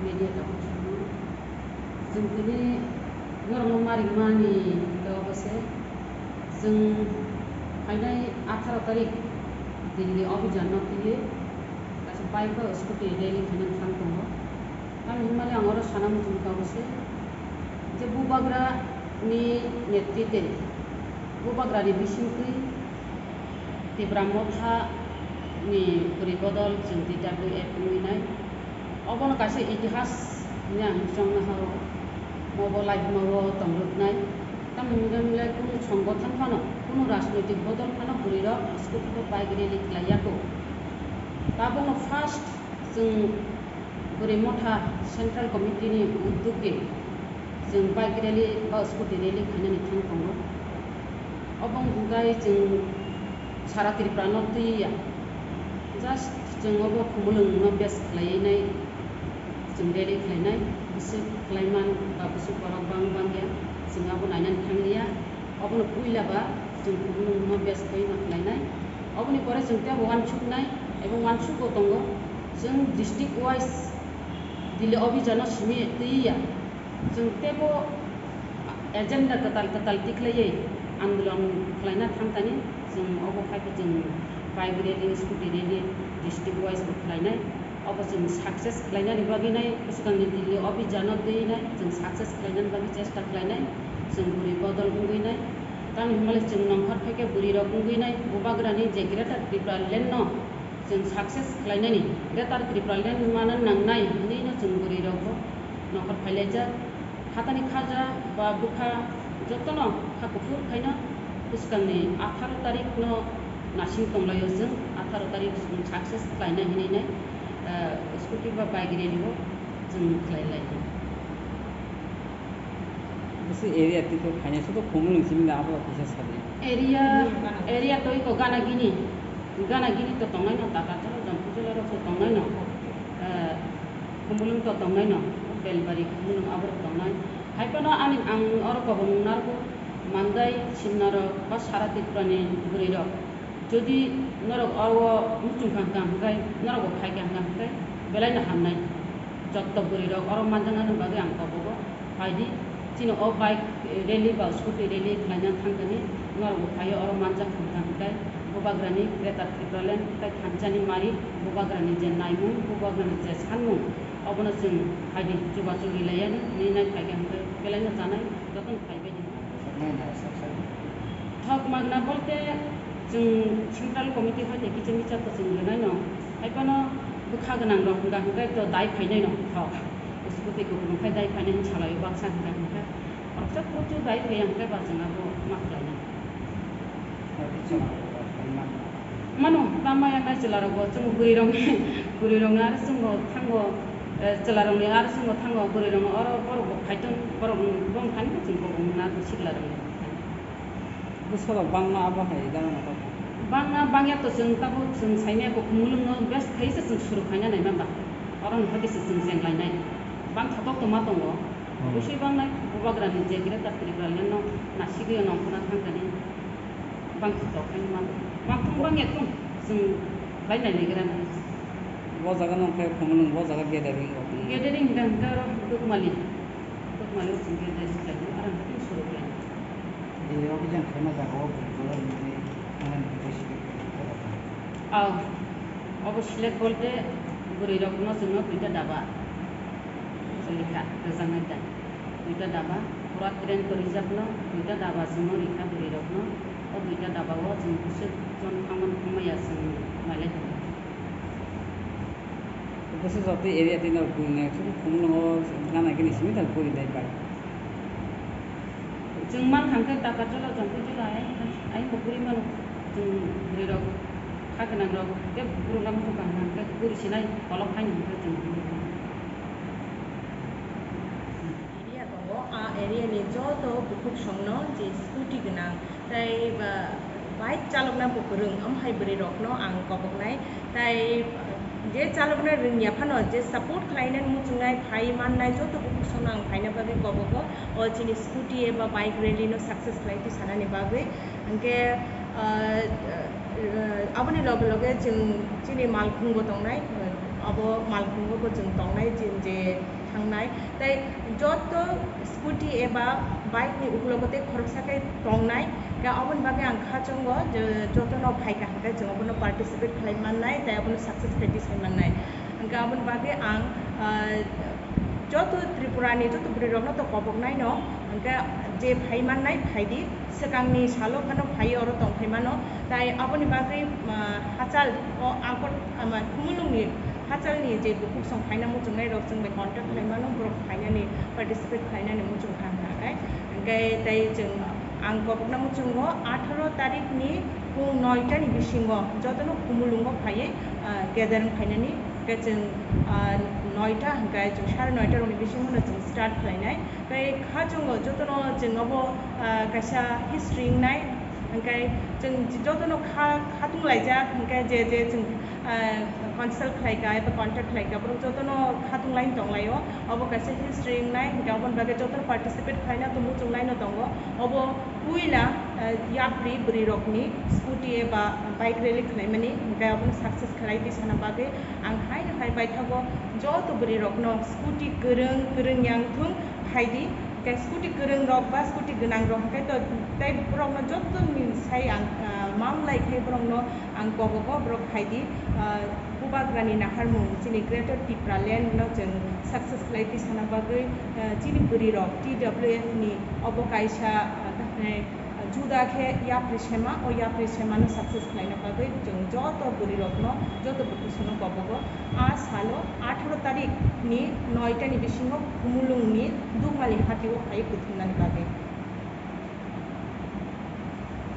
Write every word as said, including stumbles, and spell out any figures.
Media tabuk chwng tini norokno ma ringmani hwnkhe obo se, chwng phainai atharo tarik Delhi obijan no twiwi kaisa bike bai scooty rally khaina thang tongo. Tamni hwnmale ang oro sana muchung tongo se je bubagra ni netrite, bubagra ni bisingtwi Tipra Motha ni bwrwi bodol chwng D W F wngwi nai. Obono kaisa itihas hwnwi ang chongna hao. Obo laibuma o tongrwknai. Tamni hwnwi le kunu songothon phano, kunu rajnoitik bodol phano bwrwi rok scooty bai bike rally khlai ya kho. Tabukno first chwng Bwrwi Motha Central Committee ni uddog de chwng bike rally ba scooty rally khainani thang tongo. Obo wngkha chwng sara Tripura no twi ya. Just chwng obo Khumulwng no base khlaiwi nai chwng rally khlainai. Bwswk khlaiman ba bwswk borok bang bang ya, chwng abo nainani thang liya. Obono puila ba chwng Khumulwng no base khlaiwi ma khlainai. Oboni pore chwng tei bo uansuknai, ebo uansukgo tongo. Chwng district wise Delhi obijano simi twi ya. Chwng teibo agenda kwtal kwtal tikhlaiwi andolon khlaina thangthani chwng obo khai khe chwng bike rally, scooty rally district wise bo khlainai. Obo chwng success khlainani bagwi nai bwskangni Delhi obijano twi nai chwng success khlainani bagwi chesta khlainai. Chwng bwrwi bodol wngwi nai. Tamni hwnmale chwng nongkhor phaikhe bwrwi rok wngwi nai bubagrani je Greater Tripura Land no chwng success khlainani, Greater Tripura Land mana nangnai hinwi no chwng bwrwi rok bo nongkhor phailaijak. Hatani khaja ba bwkha jotono kha kuphur khaino bwskangni atharo tarik no nasing tonglaio chwng, atharo tarik chwng success khlainai hinwi nai, ah, scooty ba bike rally o chwng khlai lai. Bisi area tito khaina soto Khumulwng simi da abo kisa sadi. Area, area to iko gana gini. Gana gini to tongnai no, Takataro, Jampuijala rok to tongnai no. Eh, Khumulwng to tongnai no. Belbari, Khumulwng abo rok tongnai. Hai phano ani ang oro kobong narwkgo Mandai, Simna rok ba sara Tripura ni bwrwi rok. Jodi norok oro muchung kha hwnkha hwnkhe, norok bo phai kha hwnkha hwnkhe, belai no hamnai. Jotto bwrwi rok oro manjaknani bagwi ang kobogo, phaidi. Chini o bike rally ba scooty rally khlaina thangkani, norok bo phaio oro manjak hwnkha hwnkhe, bubagrani Greater Tipraland tei thansa ni mari, bubagrani je naimung, bubagrani je sanmung, obono chwng phaidi chubachu rilaiya hinwi nai phai kha hwnkhe, belai no chanai, jotono phai bai di. Thok magna bolte chwng central committee hai tei kiching kichar to chwng rwnai no, hai phano bwkha gwnang rok hwnka hwnkhe to dai phainai no thok. Scooty kuphur khai dai phainai hwn salai baksa hwnka hwnkhe. Oroksa kuchu dai phaiya hwnkhe ba chwng abo ma khlainai. Mano, tamo yang nai chwla rok bo chwng bwrwi rok ni, bwrwi rok ni aro chwng bo thango, eh, chwla rok ni aro chwng bo thango, bwrwi rok no oro borok bo khai tong, borok ni bong thani bo chwng bo wng na sikla rok ni. Bwsa rok bangma abo hai gana na kok. Bangma bangya to chwng tabuk chwng saimaya kok mulung no best khai se chwng suru khaina nai mamba. Oro no hake se chwng chenglai nai. Bang thotok to ma tongo. Hmm. Bwswi bang nai bubagra ni je Greater Tripura Land no nasigwi nongkhorna thang kani. Bang thotok khai ma tongo. Bang thung bang ya thung chwng bai nai nai gra nai. Bo jaga no khai Khumulwng bo jaga gathering rok. Gathering hingka hingka oro Dukmali. Dukmali o chwng gathering khlai tongo, aro hingke suru khlai. Delhi o khe jang khaima jaga o bwrwi dolai hinwi thangna ni bagwi select khaijak. Aw, obo select bolte bwrwi rok no chwngno duita daba rikha rwjaknai da. Duita daba pura train kwrwijakno duita daba chwngno rikha bwrwi rokno. O duita daba o chwng bwswk jon thangmani thangmaya chwng nailai tongo. Bwswk joto area tei norok bwrwi nai suk Khumulwngo gana gini simi tal bwrwi nai bai. Chwng man kha khe taka chwla jongkhe chwla ai, ai bo bwrwi mano chwng bwrwi rok kha gwnang rok tei bwrwi rok tong kha hwnkhe bwrwi sinai kolok haino hwnkhe chwng bwrwi rok. Area tongo, a area ni joto bukhuk songno je scooty gwnang tei ba bike chalokna bo kwrwng, omo hai bwrwi rokno ang koboknai. Tai je chalokna rwngya phano je support khlainani muchungnai phai mannai joto bukhuk songno ang phaina bagwi kobogo. O chini scooty eba bike rally no success khlai twi sanani bagwi. Hwnkhe, ah, ah, aboni loge loge chwng chini malkhung bo tongnai, ah, Abo malkhungo bo chwng tongnai, je, je thangnai. Tai joto scooty eba bike ni uklogo tei khoroksa khe tongnai. Khe aboni bagwi ang kha chongo je jotono phai kaham khe chwng abono participate khlai mannai, tai abono success khlai tisai mannai. Hwnkhe aboni bagwi ang, ah, joto Tripura ni joto bwrwi rokno to koboknai no, hwnkhe je phai mannai phai di, swkangni salo phano phai oro tong phai mano, tai aboni bagwi, ah, hachal o Angkor, ama, Khumulwng ni hachal ni je bukhuk song phaina muchungnai rok chwng bai contact khlai mano, borok phainani participate khlainani muchung kha hwnkha khe, hwnkhe tai chwng ang kobokna muchungo atharo tarik ni pung noita ni bisingo jotono Khumulwng o phaiwi, ah, gather wng phainani. Khe chwng, ah, noita hwnkhe chwng sare noita rokni bisingo no chwng start khlainai. Tei kha chwngo jotono chwng obo, ah, kaisa history wngnai, hwnkhe chwng jotono kha, khatung laijak, hwnkhe je, je chwng, ah, consult khlaika eba contact khlaika, borok jotono khatung laino tonglaio. Obo kaisa history wngnai, hwnkhe oboni bagwi jotono participate khlaina to muchung laino tongo. Obo puila, ah, yapri bwrwi rokni scooty eba bike rally khlaimani, hwnkhe obono success khlai di sana bagwi ang haino hai paithago joto bwrwi rokno scooty kwrwng, kwrwng yang thung phai di. Hwnkhe scooty kwrwng rok ba scooty gwnang rok hwnkhe to tei borokno joto ni sai ang, ah, mang lai khe borokno ang kobogo, borok phai di. Ah, Bubagrani naharmung chini Greater Tipraland no chwng success khlai tisana bagwi, ah, chini bwrwi rok T W F ni obo kaisa, ah, tamhinai, ah, juda khe yapri sema, o yapri sema no success khlaina bagwi chwng joto bwrwi rokno, joto bwthusono kobogo. A salo atharo tarik ni noita ni bisingo Khumulwng ni Dukmali hati o phai kuthumnani bagwi.